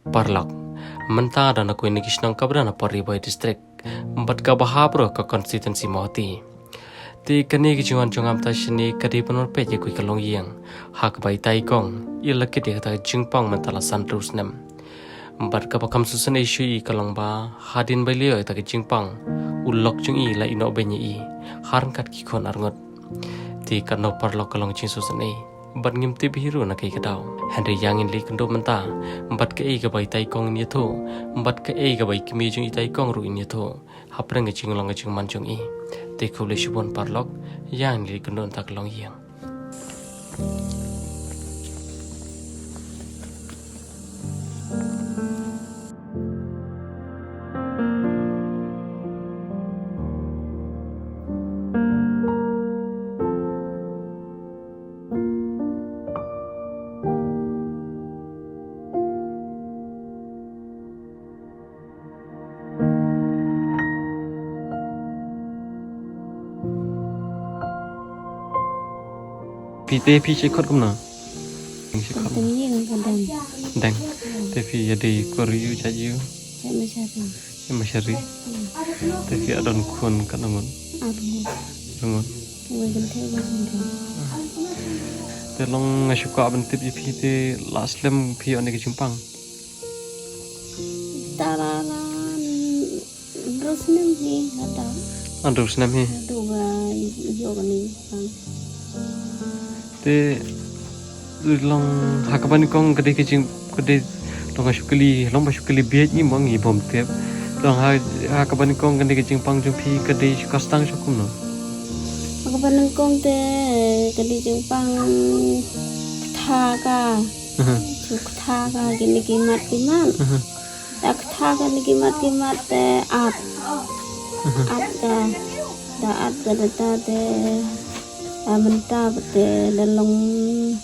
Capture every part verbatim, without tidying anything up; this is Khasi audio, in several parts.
Paralok, mynta don na kawei na ki shnong kaba don ha Ri Bhoi District bad kaba hap ruh ka constituency Mawhati. Te kane ka jingwan jong nga mynta shane ka dei ban peit ïa kawei ka longïing ha kaba itai i kong i la kit ïa kata ka jingpang mynta la san hynriew snem. Bad kaba kham sngewsynei shuh ka long ba hadien ba i la ïoh ïa kata ka jingpang, u lok jong i la ïehnoh beiñ ïa i ha ryngkat ki khun arngut. Te katno paralok ka long jingsngewsynei bad ngim tip hi ruh na kaei ka daw. Hynrei ïa ngin leit kynduh mynta bad kaei kaba itai i kong in ïathuh bad kaei kaba i kmie jong itai i kong ruh in ïathuh hapdeng ka jinglong ka jingman jong i. Te khublei shibun paralok, ïa ngin leit kynduh mynta ka longïing. Phi te phi shi khot kumno? Phi shi khot. Tang ïing ka dang. Dang. Te phi ïa dei kor ïu jait ïu. Jait mashari. Jait mashari. Hmm. Te phi ïa don khun katno ngut? Ar ngut. Ar ngut. Wei kynthei wei kynthei. Te long nga shu kwah ban tip ïa phi te la slem phi ïoh ïa ka jingpang. Tara la hynriew snem hi lada. Hynriew snem hi. Lada ba ïoh kane ka jingpang. Te long ha kaba nyngkong ka dei ka jing ka dei long ha shu kylli long ba shu kylli bieit ngi mo ngi bym tip. Long ha ha kaba nyngkong ka dei ka jingpang jong phi ka dei shu ka stang shu kumno. Ha kaba nyngkong te ka dei jingpang kata ka. Aha. Shu kata ka kine ki mat ki mat. Aha. Da kata ka kine ki mat ki mat te at. Aha. At ka. Da at ka da ta te. Da mynta te da long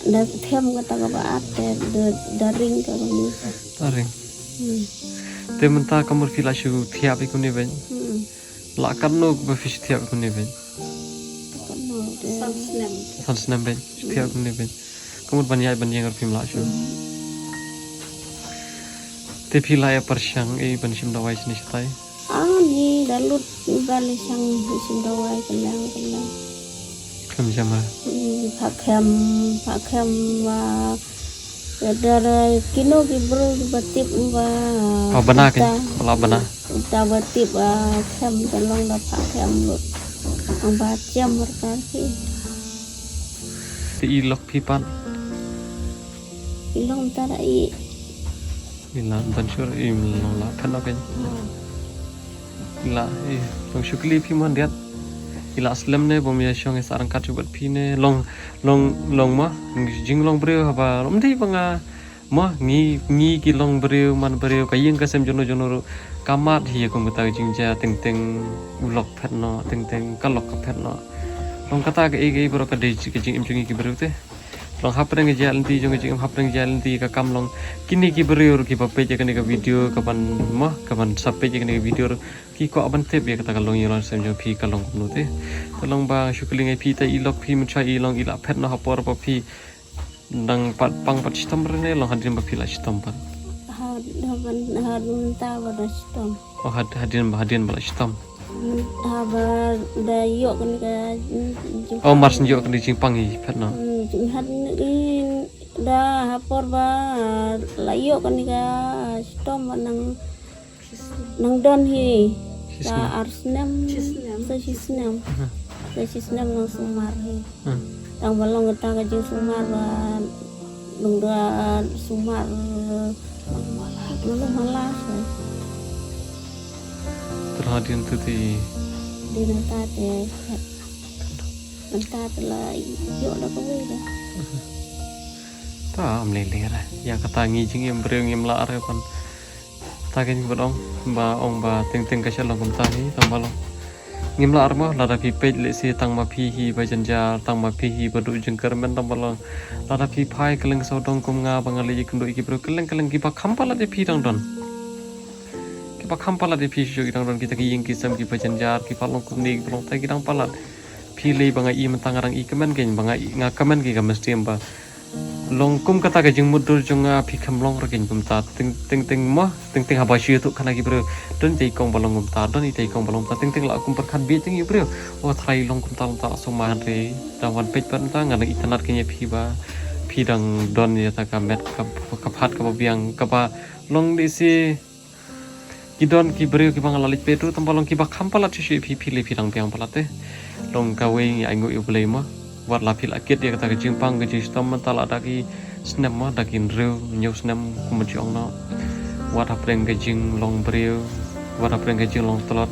da them kata kaba at te da, da ring ka kane. Da ring. Hmm. Te mynta ka mut phi la shu thiah phi kumne beiñ. Hmm. La katno ba phi shu thiah kumne beiñ? Katno te? San snem. San snem beiñ. Shu thiah kumne beiñ. Ka mut ban ïaid ban ïeng ruh phim lah shuh. Te phi la ïa pyrshang ei ban shim dawai shane shatai? Ani da lut ba leit shang shim dawai kylleng kylleng. Khlem jam ha? Hmm, pha khem, pha khem ba Ka dei kino ki briew kiba tip ba. Oh, bana ki, bala bana. Uta ba tip ba khem ka long da pha khem lut. Ang ba jem markar ki. Te i lok phi pat. I long ta da i. I la ban sure i long la phan ok. I la i long shu kylli phi mon diat. I la slem ne bym ïa shong i sa ryngkat shu bad phi ne long long long ma. Ngi jinglong briew haba ym dei ba nga ma ngi ngi ki long briew man briew ka ïing ka sem jono jono ruh. Ka mad hi ïa kum kata ka jingjia teng teng u lok phet noh teng teng ka lok ka phet noh. Long kata ka ei ka ei baroh ka dei ka jingim jong ngi ki briew te. Long hapdeng ka jia lynti jong ka jingim hapdeng ka jia lynti ka kam long kine ki briew ruh kiba peit ïa kane ka video kaban ma kaban sa peit ïa kane ka video ruh. Ki kwah ban tip ïa kata ka longïing longsem jong phi ka long kumno te. Te long ba shu kylli ïa phi te i lok phi mynshwa i long i la phet noh ha por ba phi dang pat pang pat shitom re ne long hadien ba phi la shitom pat. Had had mynta ba da shitom. Oh had hadien ba hadien ba la shitom. Haba da ïoh kane ka. Oh mar shu ïoh kane jingpang i phet noh. Hmm, had ni da ha por ba la ïoh kane ka shitom ba nang Nang don hi. Sa ar snem. Sa shi snem. Sa shi snem nang sumar hi. Tang ba long kata ka jingsumar ba long da sumar. Malu malas. Terhadin tu ti. Di nanta te. Nanta te la ïoh la kawei da. Ta am lele ra. Ïa kata ngi jingim briew ngim lah re pan. Ta kein ba ong ba ong ba teng teng ka shalong kumta hi tang ba long. Ngim lah armo lada phi peit lehse tang ma phi hi ba jynjar tang ma phi hi ba duh jingkyrmen tang ba long. Lada phi phai kylleng sawdong kum nga ba nga leit ïakynduh ïa ki briew kylleng kylleng kiba kham palat ïa phi dang don. Kiba kham palat ïa phi shuh ki dang don kita ki ïing ki sem kiba jynjar kiba long kumne kiba long tai ki dang palat. Phi lei ba nga i mynta nga dang i kmen kein ba nga i nga kmen kein ka mynsiem ba Long kum kata ka jingmutdur jong nga phi kham long ruh kumta. Teng teng teng mo, teng teng haba shu ïathuh khana ki briew. Don itei i kong ba long kumta, don itei i kong ba long kumta. Teng teng la kum pyrkhat bieit teng ïa u briew. O trai long kumta long kumta la sngewma hynrei. Dang wan peit pat mynta nga dang itynnad kein ïa phi ba phi dang don ïa kata ka met ka, ka phat kaba biang kaba long lehse ki don ki briew kiba nga la leit peit ruh tang ba long kiba kham palat shisha ïa phi, phi leh phi dang biang palat te. Long kawei ngi ainguh ïa U Blei mo. Wat la phi la kit ïa kata ka jingpang ka jingshitom mynta la da ki snem mo, da ki hynriew hynñiew snem kumba jong no. Wat hapdeng ka jinglong briew, wat hapdeng ka jinglong tlot,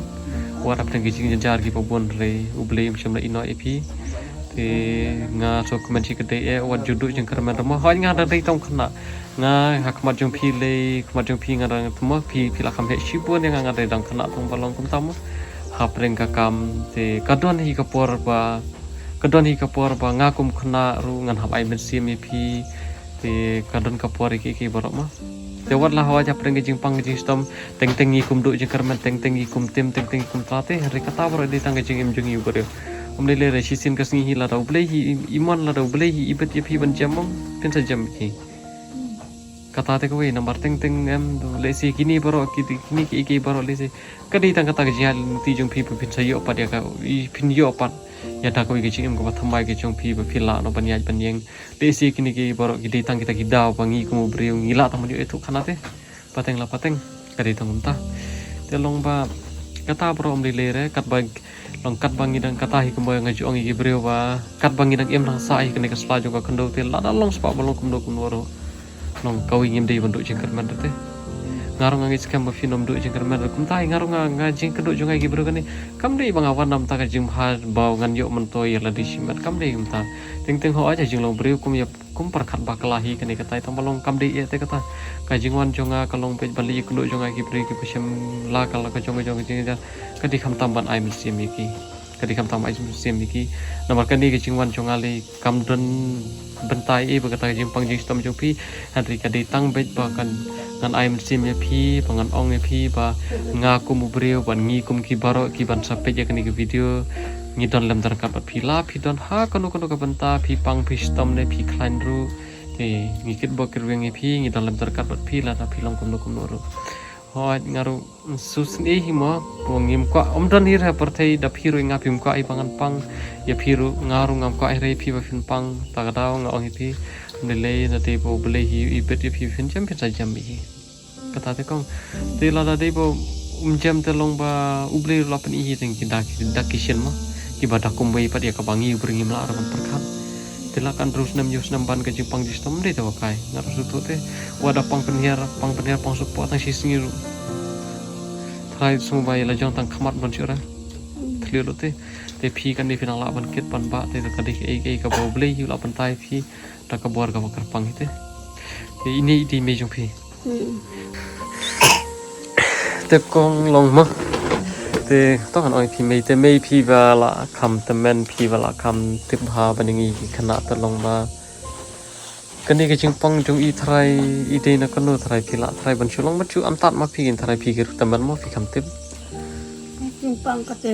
wat hapdeng ka jingjynjar kiba bun hynrei U Blei um shym la ïehnoh ïa phi. Te nga sngewkmen shi katdei eh, wat ju duh jingkyrmen ruh mo. Hooid nga dang dei tang khynnah. Nga ha khmat jong phi lei, khmat jong phi nga dang tymmen, phi, phi la kham heh shibun ïa nga, nga dei dang khynnah tang ba long kumta mo. Hapdeng ka kam te ka don hi ka por ba, ka don hi ka por ba nga kum khynnah ruh ngan hap ai mynsiem ïa phi. Te ka don ka por ïa kiei kiei baroh mo. Te wat la hooid hapdeng ka jingpang ka jingshitom, teng teng ngi kum duh jingkyrmen, teng teng ngi kum tim, teng teng ngi kum tla te, hynrei kata baroh dei tang ka jingim jong ngi u briew. Ym dei lei re shisien ka sngi hi lada U Blei hi i, i mon, lada U Blei hi i bit ïa phi ban jem mo, phin sa jem hi. Kata te kawei namar teng teng em, lehse kine baroh ki, kine kiei kiei baroh lehse ka dei tang kata ka jingïaid lynti jong phi ba phin sa ïoh pat ïa ka, i phin ïoh pat ïa da kawei ka jingim kaba thymmai ka jong phi ba phi lah noh ban ïaid ban ïeng. Lehse kine ki baroh ki dei tang kita ki daw ba ngi kum u briew ngi lah tang ban ïoh ïathuh khana te. Pateng la pateng ka dei tang kumta. Te long ba kata baroh ym dei lei re, katba long katba ngi dang, kata hi kumba nga ju ong ïa ki briew ba katba ngi dang im dang sah hi kane ka sla jong ka khyndew te lada long spah ba long kumno kumno ruh, long kawei ngim dei ban duh jingkyrmen te. Nga ruh nga ngeit skhem ba phin ym duh jingkyrmen ruh. Kumta hi nga ruh nga, nga jingkynduh jong nga ïa ki briew kane kam dei ba nga wan na bynta ka jingbha ba ngan ïoh myntoi ïa lade shimet, kam dei kumta. Teng teng hooid ha jinglong briew kum ïa kum pyrkhat bakla hi kane katai tang ba long kam dei eh te kata. Ka jingwan jong nga ka long peit ban leit ïakynduh jong nga ïa ki briew kiba shem la ka la ka jong ka jong ka jingïajan. Ka dei khamtam ban ai mynsiem ïa ki. Ka dei khamtam ai mynsiem ïa ki. Namar kane ka jingwan jong nga lei kam don bynta ei ba kata ka jingpang jingshitom jong phi. Hynrei ka dei tang beit ba kan ngan ai mynsiem ïa phi, ba ngan ong ïa phi ba nga kum u briew, ba ngi kum ki baroh ki ban sa peit ïa kane ka video ngi don lem ryngkat bad phi, la phi don ha kano kano ka bynta, phi pang phi shitom ne phi khlaiñ ruh. Te ngi kitbok kitrwiang ïa phi, ngi don lem ryngkat bad phi lada phi long kumno kumno ruh. Hooid nga ruh sngewsih hi mo, ba ngim kwah, ym don hi ha pyrthei da phi ruh nga phim kwah hi ba ngan pang ïa phi ruh, nga ruh ngam kwah hi re phi ba phin pang. Ta ka daw nga ong ïa phi, ym dei lei, na te ba U Blei hi i bit ïa phi, phin jem phin sa jem hi. Kata te kong. Te lada dei ba um jem te long ba U Blei ruh la pyni hi teng ki da ki da ki shin mo. Kiba da kumwei pat ïa kaba ngi u briew ngim lah ruh ban pyrkhat. Te la kan hynriew snem hynñiew snem ban ka jingpang jingshitom dei te ba kai. Nga ruh shu tuh te. Wat da pang pynhiar, pang pynhiar, pang suk pok tang shi sngi ruh. Trai sngewbha ïa la jong tang khmat ban shu ra. Thliew lut te. Te phi kan dei phi nang lah ban kit ban bah te ka dei kaei kaei kaba U Blei hi u lah pyntai phi. Da ka bor kaba kyrpang hi te. Te ine i dei mei jong phi. Hmm. Te kong long mo. Te to kan ong phi mei, te mei phi ba la kham tymmen, phi ba la kham tip bha ba ngi ki khynnah te long ba. Kane ka jingpang jong i trai i dei na kano trai phi la trai ban shu long ban shu antad ma phi, trai phi ki ruh tymmen mo phi kham tip. Jingpang kate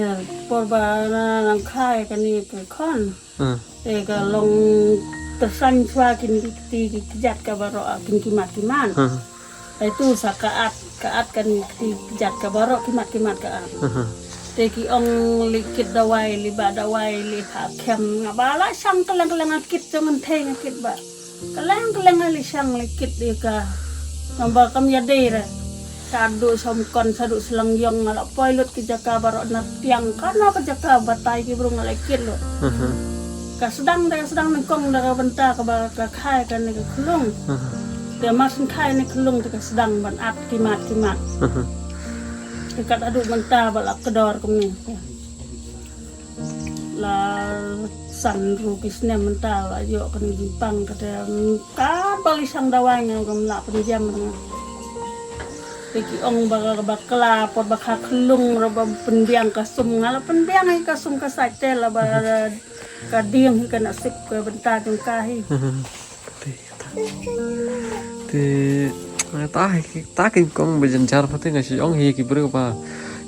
por ba na nang khai kane ka khon. Hmm. Te ka long tyrsan shuwa kine ki kti ki kjat ka baroh, ah, kin ki mat ki mat. Hmm. Te tu sa ka at, ka at kane ki kti ki kjat ka baroh ki mat ki mat ka at. Hmm. Te ki ong leit kit dawai, leit bah dawai, leit phah kem, nga ba la shang kylleng kylleng, nga kit jong ngan thei nga kit ba. Kylleng kylleng nga leit shang leit kit ïa ka. Namar kam ïadei re. Shaduh Shongkon, shaduh Shlangïong, nga la poi lut ki jaka baroh na tiang, kano ka jaka batai ki briew nga la kit lut. Mhm. Ka sdang da ka sdang nyngkong da ka bynta kaba ka khai kane ka khlung. Mhm. Te mar shu khai ne khlung te ka sdang ban at ki mat ki mat. Mhm. Te kat haduh mynta ba la kdor kumne. La san ruh ki snem mynta la ïoh kane ka jingpang kata, mm, katba leit shang dawai ngam lah pynjem ruh nga. Te ki ong ba ka bakla por ba ka khlung ruh ba pynbiang ka sum, nga la pynbiang ïa ka sum ka sait te la ba ka dieng hi ka nasib ka bynta jong ka hi. Te ta hi, ta ki kong ba jynjar pha te nga shu ong hi ki briew ba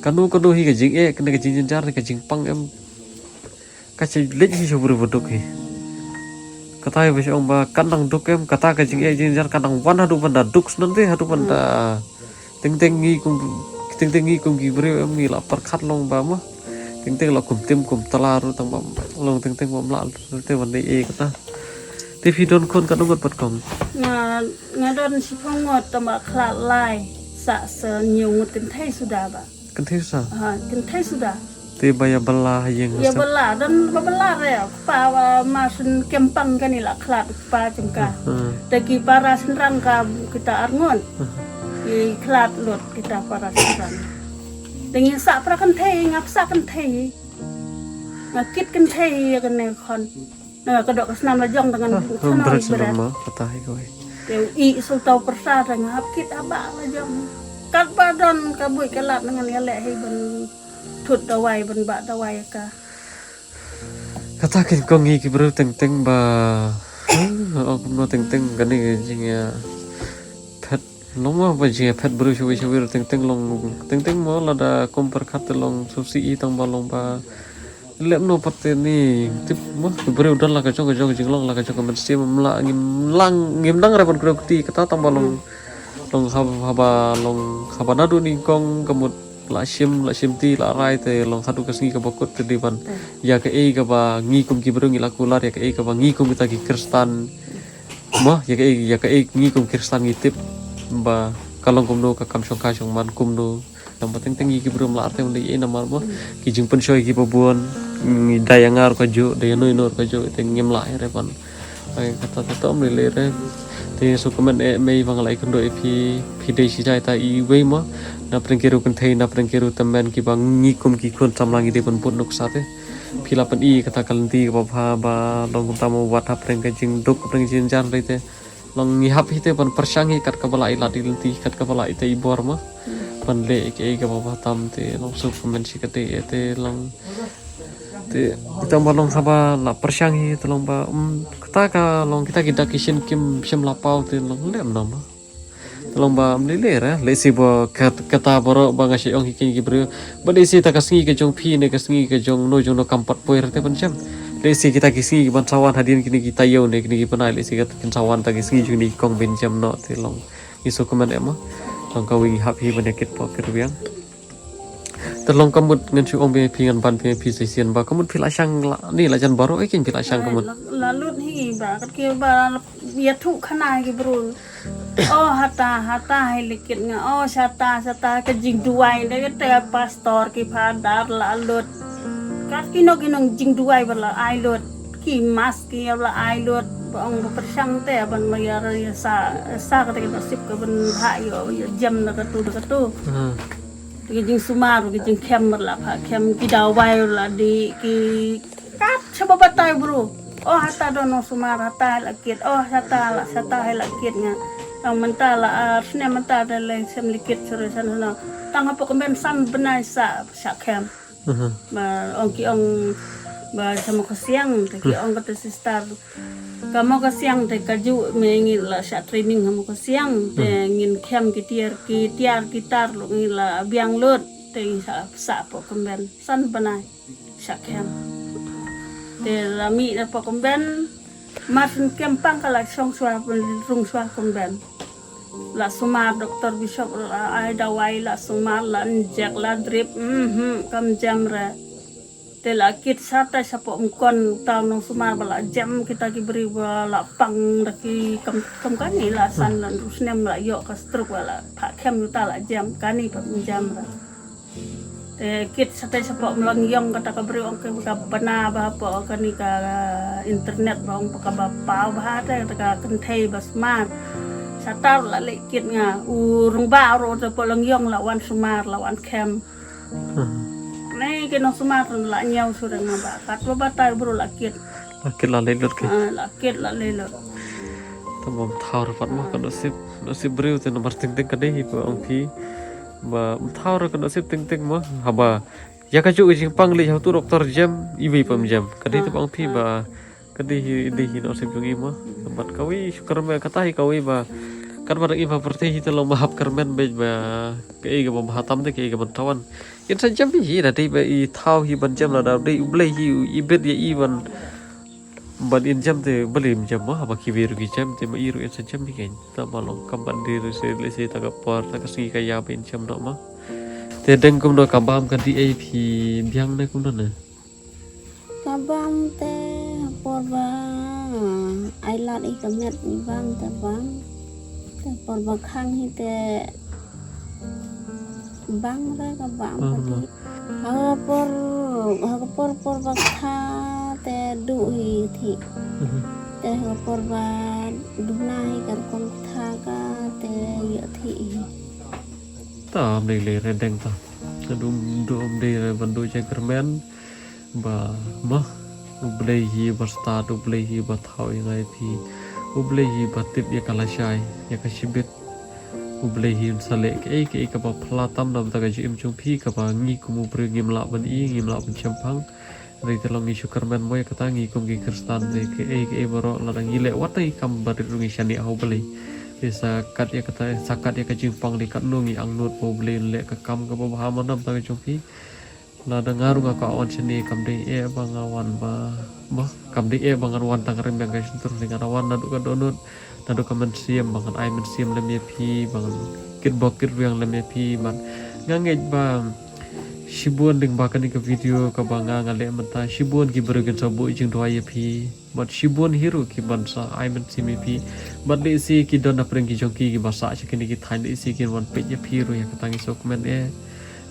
kano kano hi ka jingeh, kane ka jingjynjar ne ka jingpang em. Ka shu leit hi sha u briew ba duk hi. Kata hi ba shu ong ba kan dang duk em, kata ka jingeh jingjar kan dang wan haduh ban da duk shen te, haduh ban da teng teng ngi kum, teng teng ngi kum ki briew em ngi la pyrkhat long ba mo. Teng teng la kum tim kum tala ruh tang ba long teng teng bym lah te ban dei ei kata. Te phi don khun katno ngut pat kong? Nga, nga don shiphew ngut tang ba khlad lai, sa sa hynñiew ngut kynthei suda ba. Kynthei suda? Ha, kynthei suda. Te ba ïa bylla ha ïing. Ïa bylla, don ba bylla re. Kpa ba ma shen kem pang kane la khlad kpa jong ka. Hmm. Te ki para shynrang ka kita arngut. Hmm. Ki khlad lut kita para shynrang. Te ngi sah para kynthei, nga sah kynthei. Nga kit kynthei ïa kane khun. Na ka dok ka snam la jong dengan. Ah, bret snam ma kata hi kawei. Te u i sultau persa te nga hap kit haba la jong. Kat ba don ka buit ka lad ngan ïa leh hi ban thut dawai ban ba dawai ka. Kata kin kong ngi ki briew teng teng ba. Oh kumno teng teng kane ka jingïa phet long ma ba jingïa phet briew shawi shawi teng teng long teng teng mo lada kum pyrkhat te long suk si i tang ba long ba. Lem no pat te ni tip mo ki briew don la ka jong ka jong jinglong la ka jong ka mynsiem ym la ngim lang ngim nang re ban kdew kti kata tang ba long long hab- haba long haba naduh nyngkong ka mut la shim la shim ti la rai te long haduh ka sngi kaba kut te dei ban ïa kaei kaba ngi kum ki briew ngi la kular ïa kaei kaba ngi kum kita ki Khristan. Mo ïa kaei ïa kaei ngi kum Khristan ngi tip ba ka long kumno ka kam shongkha shongman kumno. Tang ba teng teng ngi ki briew ym lah te ym dei ei namar mo ki jingpynshoi kiba bun. Ngi da ïa nga ruh kajuh da ïa no ïa no ruh kajuh te ngim lah ei re ban. Ai kata te to ym lei lei re. Te shu kmen eh mei ba nga la ïakynduh ïa phi phi dei shi jait ta iwei mo. Na pdeng ki riew kynthei na pdeng ki riew tymmen kiba ngi kum ki khun samla ngi dei ban bud nuksa te. Phi la pyni kata ka lynti kaba bha ba long kumta mo wat hapdeng ka jingduk hapdeng ka jingjynjar te. Long ngi hap hi te ban pyrshang hi kat kaba la i lad i lynti kat kaba la i te i bor ma. Ban leh kaei kaba bha tam te long shu kmen shi kata te long. Te tang ba long haba la pyrshang hi te long ba um kata ka long kita ki dak ki shin kim shim la paw te long lem na ma. Te long ba um lei lei re lei si ba kat- kata baroh ba nga shu ong hi kin ki briew. Ba dei si ta ka sngi ka jong phi ne ka sngi ka jong no jong no kam pat poi re te ban jem. Dei si kita ki sngi ki ban sawan hadien kine ki taïew ne kine ki bnai lei si kat kin sawan ta ki sngi jong ni kong bin jem no te long. Ngi shu kmen em ma. Long ka wing hap hi ban ïa kit pok kit biang. Te long ka mut ngan shu ong be phi ngan ban phi phi sa sien ba ka mut phi la shang la ni la jan baroh eh kin phi la shang ka mut. La lut hi ba kat ki ba ïathuh khana ki briew. Oh hata hata hai likit nga oh shata shata ka jingduwai da ka te pastor ki phadar la lut. Kat ki no ki nong jingduwai ba la ai lut ki mas ki la ai lut ba ong ba pyrshang te ban ma ïa sa sa ka te ka sip ka ban ha ïo ïo jem da ka tu da ka tu. Hmm. Ki jingsumar ki jingkhem ba la pha khem ki dawai la di ki Kat shaba batai bru. Oh hata don no sumar hata la kit. Oh hata la sata la kit nga. Ang menta la ar sne menta da le sem likit suru san no. Tang hapo kemben san benai sa sa kem. Ba ong ki ong ba sama ko siang te ki ong kata sister. Kamo ko siang te kaju me ngi la sa training hamo ko siang te ngin kem ki tiar ki tiar ki tar lu ngi la biang lut te sa sa po kemben san benai. Sa kem. Te la mih da pok kemben. Mar syn kem pang ka la shong shwa pun rung shwa kemben. La sumar doktor bishop la ai dawai la sumar la injek la drip. Mhm kam jam re. Te la kit sata sa pok mkon tau nong sumar ba la jam kita ki bri ba la pang da ki kam kam kani la san la rus nem la yok ka struk ba la pha kem yuta la jam kani pa jam re. Te kit sate sapo mlong yong kata ka briew ong ka bana ba po kani ka internet ba ong ka ba pau ba te ka kynthei ba smart. Satar la le kit nga u rung ba ro te po long yong la wan smart la wan kem. Ne ke no smart la nyau sure ma ba kat ba batai bru la kit. La kit la le lut ke. Ah, la kit la le lut. Tam bam thau rapat ma ka nasib nasib briew te namar ting ting ka dei hi pa ong phi. Ba um thaw ra ka nasib teng teng ma haba ïa ka ju ka jingpang lei ha tu doktor jem iwei pam jem ka dei te bang phi ba ka dei hi dei hi nasib jong i ma. Bat ka wei shukar me kata hi ka wei ba kan ba dang i ba pyrthei hi te long ma hap kyrmen bej ba ka ei ka ba hatam te ka ei ka ban tawan. Kin sa jem hi da dei ba i thaw hi ban jem la da dei u blei hi i bet ïa i ban Ban in jem te balei ym jem mo, haba kiwei ruh ki jem te ma i ruh in sa jem hi kein. Tangba long kam ban dei ruh se lehse ta ka por ta ka sngi ka ïa ba in jem noh mo. Te deng kumno ka bam ka dih ei phi biang ne kumno ne? Ka bam te por ba ai lad i ka met i bam te bam. Te por ba khang hi te bang re ka bam ka dih. Ha ka por, ha ka por por ba kha te duh hi thih. Te ha ka por ba duna hi ka rukom kha ka te ïoh thih hi. Ta ym dei lei re deng ta. Ka dum dum dei re ban duh jai kyrmen. Ba ma U Blei hi ba stad, U Blei hi ba thaw ïa nga ïa phi, U Blei hi ba tip ïa ka lashai ïa ka shibit. U Blei hi un sa leh kaei kaei kaba phylla tam na bynta ka jingim jong phi kaba ngi kum u briew ngim lah ban i, ngim lah ban shemphang. Hynrei te long ngi shu kyrmen mo ïa kata, ngi kum ki Khristan te kaei kaei baroh lada ngi leh wat tang ki kam barit ruh ngi shaniah ha U Blei. Te sa kat ïa kata, sa kat ïa ka jingpang lei katno ngi angnud ba U Blei un leh ka kam kaba bha man na bynta ka jong phi. Lada nga ruh nga kwah wan shane kam dei eh ba nga wan ba, ba kam dei eh ba ngan wan tang rem biang ka shyntur, nga da wan naduh ka dohnud, naduh ka mynsiem ba ngan ai mynsiem lem ïa phi, ba ngan kitbok kitrwiang lem ïa phi. Bad nga ngeit ba shibun lyngba kane ka video kaba nga nga leh mynta, shibun ki briew kin sa buh jingduwai ïa phi. Bad shibun hi ruh ki ban sa ai mynsiem ïa phi. Bad lehse ki don na pdeng ki jong ki kiba sah sha kine ki thaiñ, lehse kin wan peit ïa phi ruh ïa kata ngi sngewkmen eh.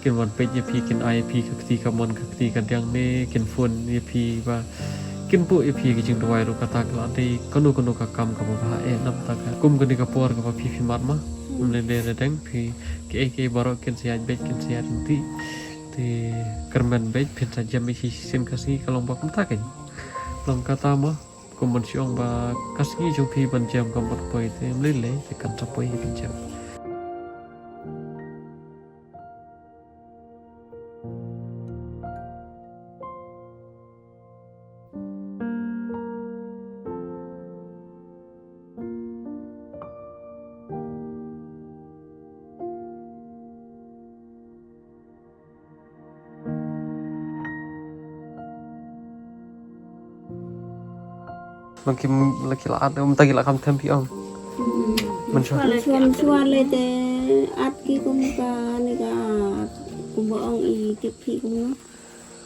Kin wan peit ïa phi, kin ai ïa phi ka kti kamon ka kti kadiang ne kin phone ïa phi ba kin buh ïa phi ka jingduwai ruh kata ka la dei kano kano ka kam kaba bha eh. Namar kata ka kum kane ka por kaba phi phi mad ma, ym lei lei re deng, phi kiei kiei baroh kin sa ïaid beit, kin sa ïaid ryntih. Te kyrmen beit, phin sa jem ïa hi shisien ka sngi ka long ba kumta kein. Long kata ma, kum ban shu ong ba ka sngi jong phi ban jem kam pat poi, te ym lei lei te kan sa poi hi ban jem. Long ki, long ki la at, um, ta ki la kham them phi ong. Mynshuwa. Mynshuwa, mynshuwa lei te at ki kum kane ka, kumba ong i tip phi kumno.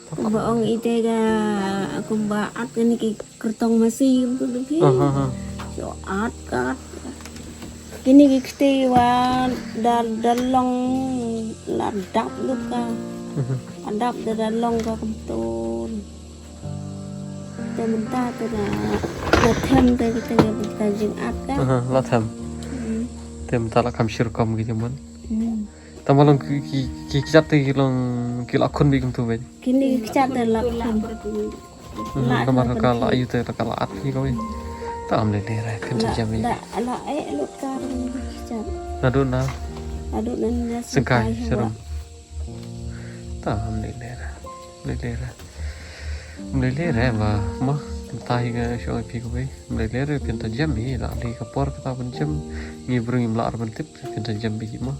Kumba ong i te ka, kumba at kane ki kyrtong masi kumtu phi. Aha, aha. Shu at ka at. Kine ki kti wa da, da long la dap lut ka. Mhm. Adap da, da long ka kumtu. Te mynta te la, la them te kita ka, kita jingap ka. Aha, la them. Hmm. Te mynta la kham shi rukom ki jingmut. Hmm. Tangba long ki, ki, ki kjat te ki long ki la khun beit kumtu beit. Kine ki kjat te la khun. Hmm, la namar ka la ïoh te ka la at hi kawei. Ta ym lei lei re, phin sa jem hi. La, la eh lut ka kjat. Naduh na. Naduh na syngkai sharum. Ta ym lei lei re. Ym lei lei re. Ym lei lei re ba ma, mynta hi nga shu ong ïa phi kawei. Ym lei lei re, phin sa jem hi, la dei ka por kata ban jem. Ngi briew ngim lah re ban tip, phin sa jem beit ma.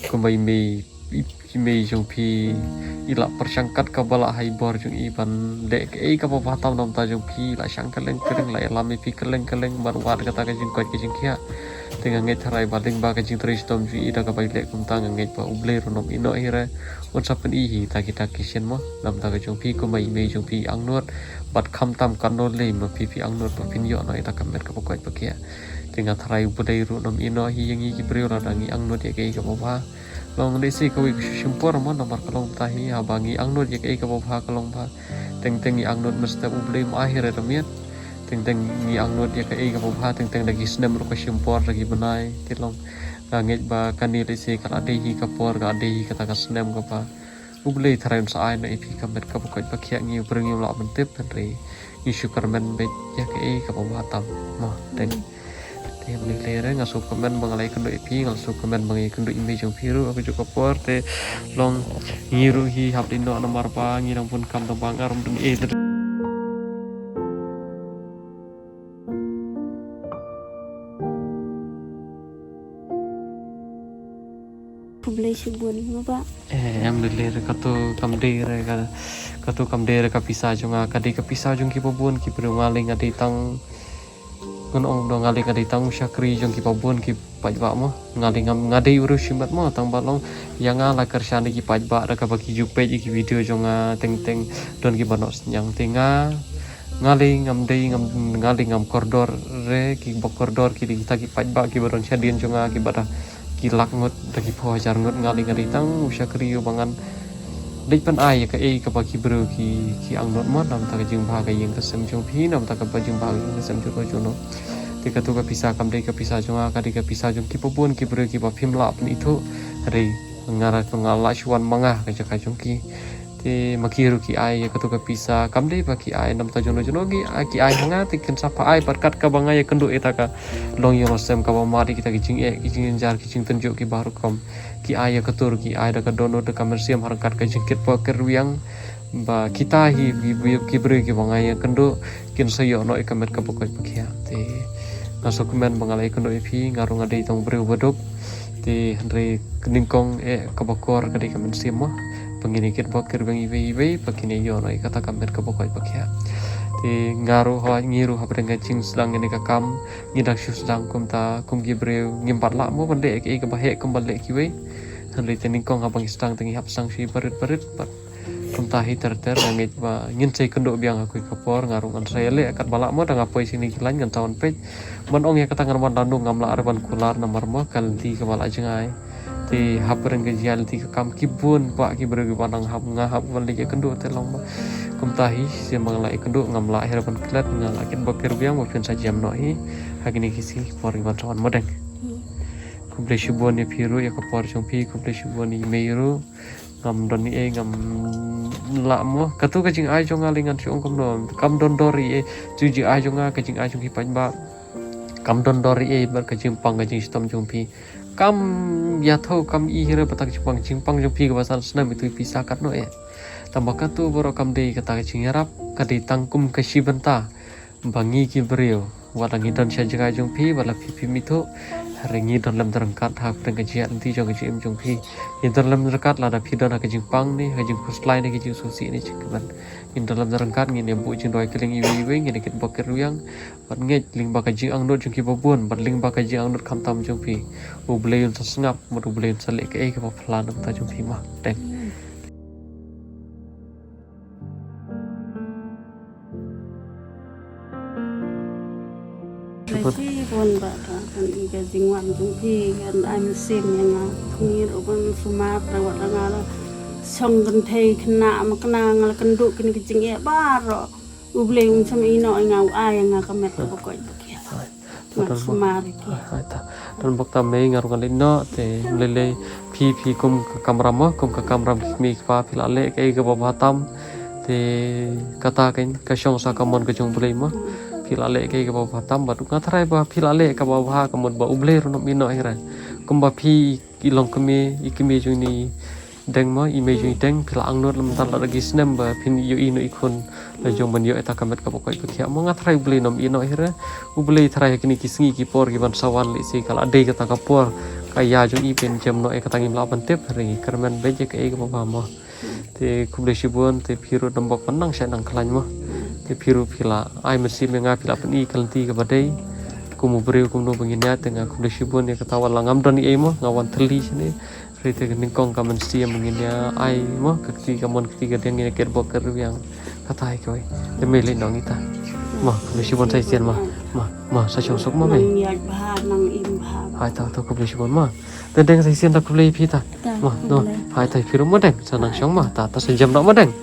Kumba i mei, i, i mei jong phi i la pyrshang katba lah ha i bor jong i ban leh kaei kaba bha tam na bynta jong phi, la shang kylleng kylleng, la ïalam ïa phi kylleng kylleng ban wad kata ka jingkoit ka jingkhiah. Te nga ngeit tharai ba lyngba ka jingtrei shitom jong i da kaba i leh kumta, nga ngeit ba U Blei ruh un ym ïehnoh hi re, un sa pyni hi ïa kita ki sien mo na bynta ka jong phi, kumba i mei jong phi i angnud. Bad khamtam katno lei ma phi phi angnud ba phin ïoh noh ïa ka met kaba koit ba khiah. Te nga tharai U Blei ruh un ym ïehnoh hi ïa ngi ki briew lada ngi angnud ïa kaei kaba bha. Long lehse kawei ka shu shim por mo, namar ka long mynta hi haba ngi angnud ïa kaei kaba bha ka long ba teng teng ngi angnud mynstep, U Blei um ai hi re da miet. Teng teng ngi angnud ïa kaei kaba bha, teng teng da ki snem ruh ka shim por, da ki bnai. Te long nga ngeit ba kane lehse ka la dei hi ka por, ka la dei hi kata ka snem kaba U Blei tharai un sa ai noh ïa phi ka met kaba koit ba khiah. Ngi briew ngim lah ban tip, hynrei ngi shu kyrmen beit ïa kaei kaba bha tam mo, deng. Te ym lei lei re, nga shu kmen ba nga la ïakynduh ïa phi, nga shu kmen ba nga ïakynduh ïa i mei jong phi ruh ha kajuh ka por. Te long ngi ruh hi hap dei noh namar ba ngi dang bun kam, dang bang arum dun e. Khublei shibun mo bah. Eh, em dei re, kato kam dei re ka, kato kam dei re ka pisa jong nga, ka dei ka pisa jong kiba bun ki briew. Nga lei nga dei tang, ngan ong ba nga lei nga dei tang u shakri jong kiba bun ki paidbah mo. Nga lei ngam, nga dei u riewshimet mo, tang ba long ïa nga la kyrshan ïa ki paidbah da kaba ki ju peit ïa ki video jong nga teng teng don kiba noh synñiang. Te nga, nga lei ngam dei, ngam, nga lei ngam kordor re, kiba kordor ki dei kita ki paidbah kiba don shadien jong nga, kiba da ki lak ngut, da ki phew hajar ngut. Nga lei nga dei tang u shakri uba ngan leit ban ai ïa kaei kaba ki briew ki, ki angnud mo, namar ka jingbha ka ïing ka sem jong phi, namar kaba jingbha ka ïing ka sem jong ka jong no. Te kato ka pisa kam dei ka pisa jong nga, ka dei ka pisa jong kiba bun ki briew kiba phim lah pynithuh. Hynrei nga ruh nga lah shuh wan ma nga ka jaka jong ki. Te ma ki ruh ki ai ïa kato ka pisa, kam dei ba ki ai namar ta jong no jong no, ki ai, ki ai ha nga, te kin sa phah ai pat kat kaba nga ïakynduh ïa kata ka longïing longsem kaba mad, ïa kita ki jingeh, ki jingjynjar, ki jingtynjuh kiba rukom. Ki ai ïa kato ruh ki ai da ka dohnud da ka mynsiem ha ryngkat ka jingkitbok kitrwiang, ba kita hi ki, ki, ki briew kiba nga ïakynduh kin sa ïoh noh ïa ka met kaba koit ba khiah. Te nga sngewkmen ba nga la ïakynduh ïa phi, nga ruh nga dei tang u briew baduk. Te hynrei ka nyngkong eh kaba kor ka dei ka mynsiem mo, ba ngin ïakitbok kitrwiang iwei iwei ba kin ïoh noh ïa kata ka met kaba koit ba khiah. Te nga ruh, ha, ngi ruh hapdeng ka jingsdang ïa kane ka kam ngi dang shu sdang kumta kum ki briew, ngim pat lah mo ban leh kaei kaba heh kumba leh kiwei. Hynrei te nyngkong haba ngi sdang te ngi hap sdang shuh barit barit bad kumta hi ter ter. Nga ngeit ba ngin sa ïakynduh biang ha kawei ka por, nga ruh ngan sa ïaleh katba lah mo, da nga poi shane ki line ngan sa wan peit. Ban ong ïa kata ngan wan lano ngam lah re ban kular namar mo ka lynti kaba la jngai. Te hapdeng ka jia lynti ka kam ki bun bah ki briew kiba nang hap, nga hap ban leit ïakynduh te long ba kumta hi, shisien ba nga la ïakynduh ngam lah hi re ban klet, nga la kitbok kitrwiang ba phin sa jem noh hi ha kine ki sngi ki por kiban sa wan mo deng. Khublei shibun ïa phi ruh ïa ka por jong phi, khublei shibun ïa i mei ruh. Ngam don ei, ngam lah mo. Kato ka jingai jong nga lei ngan shu ong kumno, kam don dor ei. Kato jingai jong nga, ka jingai jong ki paidbah, kam don dor ei bad ka jingpang ka jingshitom jong phi. Kam ïathuh, kam i hi re ba kata ka jingpang, jingpang jong phi kaba san snem itu i pisa katno eh. Tang ba kato baroh kam dei kata ka jingïarap, ka dei tang kum ka shi bynta ba ngi ki briew, wat la ngi don sha jngai jong phi, wat la phi phim ithuh, hynrei ngi don lem da ryngkat hapdeng ka jia lynti jong ka jingim jong phi. Ngi don lem da ryngkat lada phi don ha ka jingpang ne ha ka jingkhuslai ne ka jingsngewsih ne jingkmen. Ngi don lem da ryngkat, ngin ïa buh jingduwai kylleng iwei iwei, ngin ïa kitbok kitrwiang. Bad ngeit lyngba ka jingangnud jong kiba bun bad lyngba ka jingangnud khamtam jong phi, U Blei un sa sngap bad U Blei un sa leh kaei kaba phylla na ka bynta jong phi mo deng. Khublei shibun bah, ka kan i ka jingwan jong phi, kan ai mynsiem ïa nga. Ngi ruh ban sumar da wat la nga la shong kynthei khynnah ma khynnah, nga la kynduh kine ki jingeh baroh. U Blei un sa ïehnoh ïa nga, u ai ïa nga ka met kaba koit ba khiah. Ngan sumar ïa ki. Ai ta, don bok tam mei, nga ruh ngan leit noh, te lei lei phi, phi kum ka kamram mo, kum ka kamram ki kmie ki kpa, phi la leh kaei kaba bha tam. Te kata kein ka shong sa ka mon ka jong U Blei mo. Phi la leh kaei kaba bha tam, bad nga tharai ba phi la leh kaba bha, ka mut ba U Blei ruh un ym ïehnoh hi re. Kumba phi i longkmie, i kmie jong ine i deng mo, i mei jong i deng, phi la angnud lem, tang lada ki snem ba phin ïohi noh i khun la jong ban ïoh ïa kata ka met kaba koit ba khiah mo, nga tharai U Blei un ym ïehnoh hi re. U Blei tharai ha kine ki sngi ki por kiban sa wan lehse ka la dei kata ka por ka ïa jong i ban jem noh ïa kata, ngim lah ban tip, hynrei ngi kyrmen beit ïa kaei kaba bha mo. Te khublei shibun, te phi ruh don bok ban nang shait nang khlaiñ mo. Te phi ruh phi la ai mynsiem ïa nga, phi la pyni ka lynti kaba dei. Kum u briew kumno ba ngin ïaid, te nga khublei shibun ïa kata, wat la ngam don ei ei mo, nga wan thylli shane. Hynrei te ka nyngkong ka mynsiem ba ngin ïa ai mo, ka kti kamon kti kadiang, ngin ïa kitbok kitrwiang. Kata hi kawei. Te mei leit noh ïa kata. Mo, khublei shibun sa shisien mo. Mo, mo, sa shong suk mo mei. Nang ïaid bha, nang im bha. Hai ta, ta khublei shibun mo. Te deng sa shisien ta, khublei phi ta. Ta, mo, to. Khublei. Hai ta, phi ruh mo deng, sa nang shong mo, ta, ta sa jem noh mo deng.